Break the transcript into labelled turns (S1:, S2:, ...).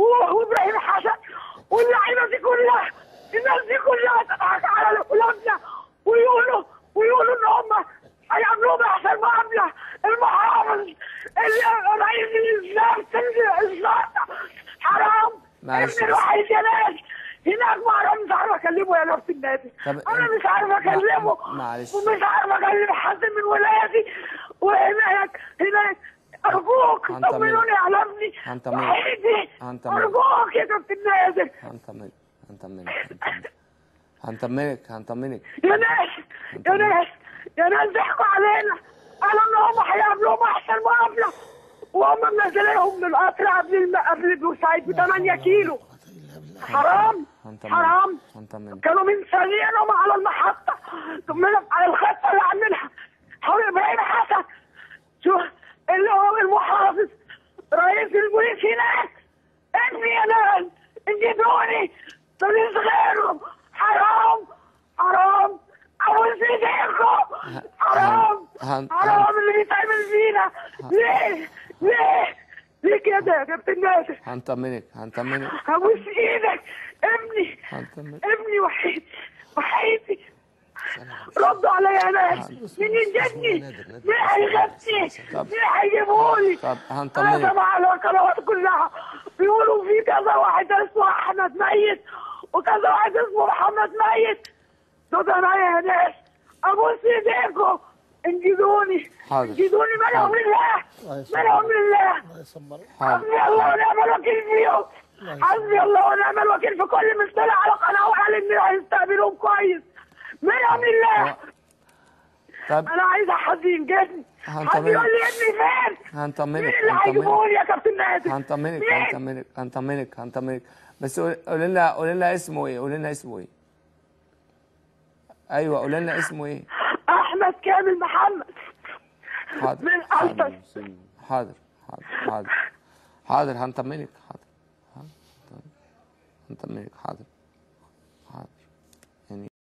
S1: وابراهيم حسن واللعيبة دي كلها، الناس دي كلها تضحك على قلوبنا ويقولوا ان هم هيعملوهم احسن مقابله. المحافظ رئيس الاسلام الشرطة حرام. ابني الوحيد يا ناس هناك، ما انا مش عارف اكلمه يا نفس النادي، انا مش عارف اكلمه، معلش، ومش عارف اكلم حد من ولادي. وهناك هناك ارجوك طمنوني على ابني وحيدي، ارجوك يا كابتن نادر.
S2: هنطمنك هنطمنك هنطمنك هنطمنك
S1: يا ناس، يا ناس، يا ناس ضحكوا علينا، قالوا ان هم هيعملوهم احسن مقابله، وهم منزلينهم من القطر قبل بورسعيد ب 8 كيلو. حرام حرام. كانوا منسلينهم على المحطة، على الخطة اللي عاملينها حول ابراهيم حسن، شو اللي هو المحافظ رئيس البوليس هناك. ابني يا ناس انجدوني، ماليش غيره. حرام حرام، عاوز ايديكم. حرام حرام اللي بيتعمل فينا. ليه ليه ليه كده يا كابتن نادر؟
S2: هنطمنك هنطمنك،
S1: هبوس ايدك. ابني ابني وحيد وحيدي، ردوا عليا يا ناس. مين ينجدني؟ مين هيغني؟ مين هيجيبهولي؟
S2: طب هنطمنك.
S1: انا سامع القنوات كلها بيقولوا في كذا واحد اسمه احمد ميت وكذا واحد اسمه محمد ميت. دول عليا يا ناس، ابوس ايديكم، انجدوني انجدوني. منهم لله، منهم لله. حسبي الله ونعم الوكيل فيهم، حسبي الله ونعم الوكيل في كل من طلع على قناة وقال ان هيستقبلوهم كويس. منهم لله.
S2: طب
S1: انا عايزه حد ينجدني، حد يقول لي ابني فين؟
S2: هنطمنك.
S1: مين اللي هيجيبهولي يا كابتن نادر؟
S2: هنطمنك هنطمنك هنطمنك هنطمنك. بس قولي لنا، قولي لنا اسمه ايه؟ قولي لنا اسمه ايه؟ ايوه قولي لنا اسمه ايه؟
S1: احمد كامل محمد.
S2: حاضر
S1: من الفس.
S2: حاضر حاضر حاضر حاضر هنطمنك. حاضر حاضر هنطمنك. حاضر.